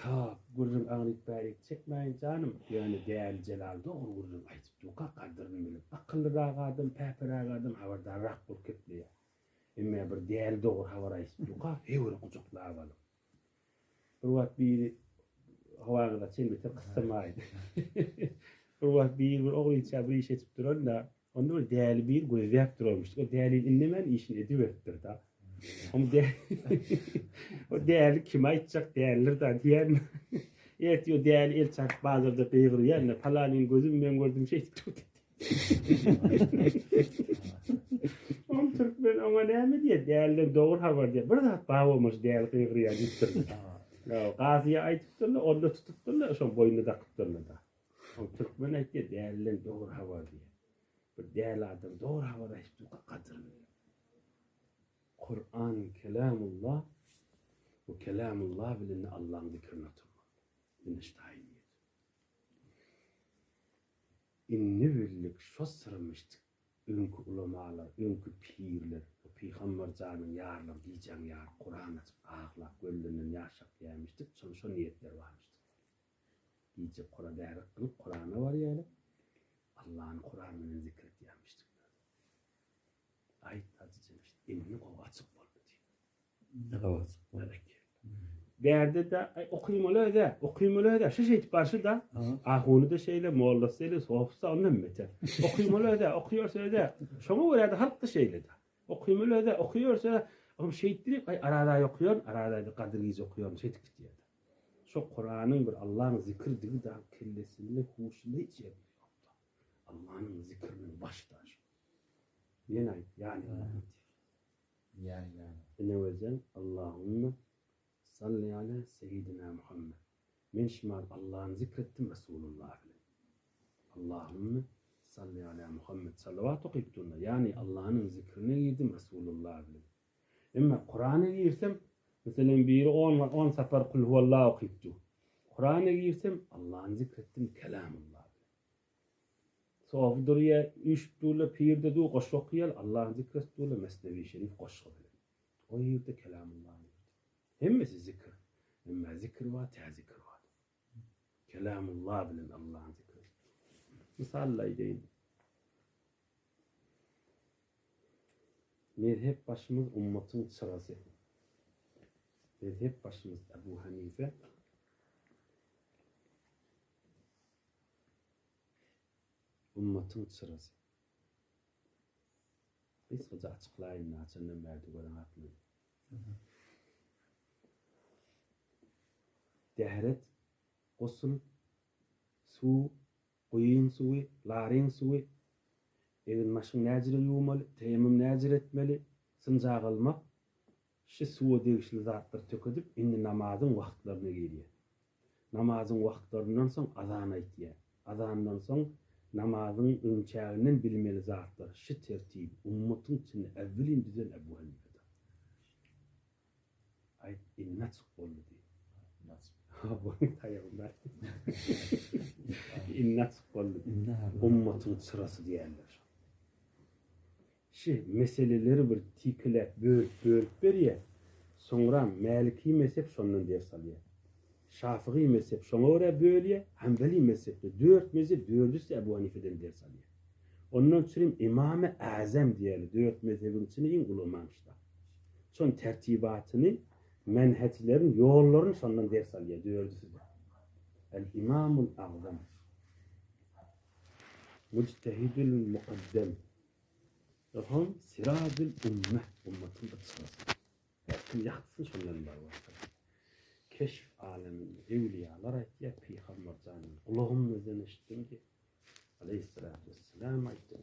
Tap, gürrüň aňryk bärik çekmäýin janym, ýöne Däli Jelal dogry gürrüň aýdyp durka gadyryny bilip, akyllyrak adam, päperäk adam habardarrak bolup gepleýär. Emme bir däli dogry habar aýdyp durka höwri gujaklap alyp. Bir wagt biri howaňyz açaýyn beter gyssamaýyn. Bir wagt biri bir ogryça bir iş edip duran-da, onda bir däli biri gözläp duranmyş. O däli indemän işini ediberipdir-da. O däli kime aýtjak däldir-da diýen. Ertir o däli el çarpyp bazarda gygyrýan-da, palanyň gözüm men gördüm şeýdip dur diýdi. Oň türkmen oňa näme diýer? Däliden dogry habar diýer. Bir zat bar bolmasa däli gygyrýar diýipdir. Gazyýa aýdypdyrlar, onda tutupdyrlar, şoň boýnuna dakypdyrlar-da. Oň türkmen aýtýar, däliden dogry habar diýer. Bir däli adam dogry habar aýdyp durka gadyryny bil. Kuran kelamullah we kelamullah bilen Allaň zikrine oturmaly. Ine şu taýyn ýer. Indi bildik şo syrmyşdyk öňki ulamalar, öňki pirler we Pygamber janyň ýarlary gijäň ýary Kuran açyp aglap gözlerinden ýaş akýarmyşdyk, şon şo niýetler barmyşdyk. Gije Kura bäbek kylyp Kurana barýarlar, Allany Kuran bilen zikr etýärmişdikler. Aýt Hajy Jemşit, indi gowy açyk boldy diý. Indi gowy açyk boldy. Bärde-de aý okymaly öz-ä, okymaly öz-ä, şu şeýdip barşy-da. Ahuny-da şeýle, mollasy şeýle, sopusy-da ondan beter. Okymaly öz-ä, okýarys öz-ä. Şoňa görä-de halk-da şeýle-de. Okymaly öz-ä, okýarys öz-ä. Oňam şeýtdirip, aý Araz aý okýaryn, Araz aýda Gadyr gije okýaryn, şeýdip gidýär-de. Şo Kuranyň bir Allaň zikrdigi dagy kellesinde, huşunda hiç ýerinde ýok-da. Allanyň zikriniň başy-da şu. Ýene aýt, ýany ýany diýip. Ýany ýany. Ine wezen Allahümme salli ala seýidina Muhammed. Men şumal Allany zikr etdim Resulullah bilen. Allahümme salli ala Muhammed salawat okyp durna, ýany Allanyň zikrine girdim Resulullah bilen. Emma Kurana girsem, meselem biri on on sapar Kulhuwallah okyp dur. Kurana girsem Allany zikr etdim Kelamullah bilen. Sofy durýa, üýşüp durlar, pir-de dur, goşgy okaýar, Allany zikr edip durlar, Mesnewi şerif goşgy bilen. O ýerde Kelamullah ýerde. Hemmesi zikr. Emma zikr bar, tä zikr bar. Kelamullah bilen Allany zikr edip dur. Mysal aýdaýyn. Mezhep başymyz ummatyň çyrasy. Mezhep başymyz Ebu Hanife. Ummatyň çyrasy. Gysgaça açyklaýyn, haçandan bärde gören atmy. Dähret, gusul, suw, guýyň suwy, laryň suwy, egin-başyň näjire ýuwmaly, teýemmum näjire etmeli, synjak almak, Şu suwa degişli zatlar tökedip, indi namazyň wagtlaryna girýär. Namazyň wagtlaryndan soň azan aýtýar. Azandan soň namazyň öňçäginden bilmeli zatlar şu tertibi ummatyň içinde äwwelin düzen Ebu Hanifedir. Aýt, indi açyk boldy diý. Indi açyk. Taýagym bar. Indi açyk boldy diý. Ummatyň çyrasy diýerler şoňa. Şi meseleleri bir tikiläp bölüp-bölüp berýär. Soňram Mäliki mezhep şondan ders alýar. Şafygy mezhep şoňa görä bölýär, Hanbeli mezhep-de dört mezhep dördüsi-de Ebu Hanifeden ders alýar. Ondan çürim Imamy Azam diýerler, dört mezhebiň içinde iň uly ymam şda. Şon tertibatyny, menhejlerini, ýollaryny şondan ders alýar dördüsi-de. El Imamul Agzam. Mujtehidül Mukaddem. Oham Sirajül Ümme, ummatyň bir çyrasy. Her kim ýaksyn şondan bar bolsa. Keşf aleminde öwliýalar aýtýar, Pygamber jandan gulagym bilen eşitdim diýip. Aleýhissalatu wesselam aýtdy.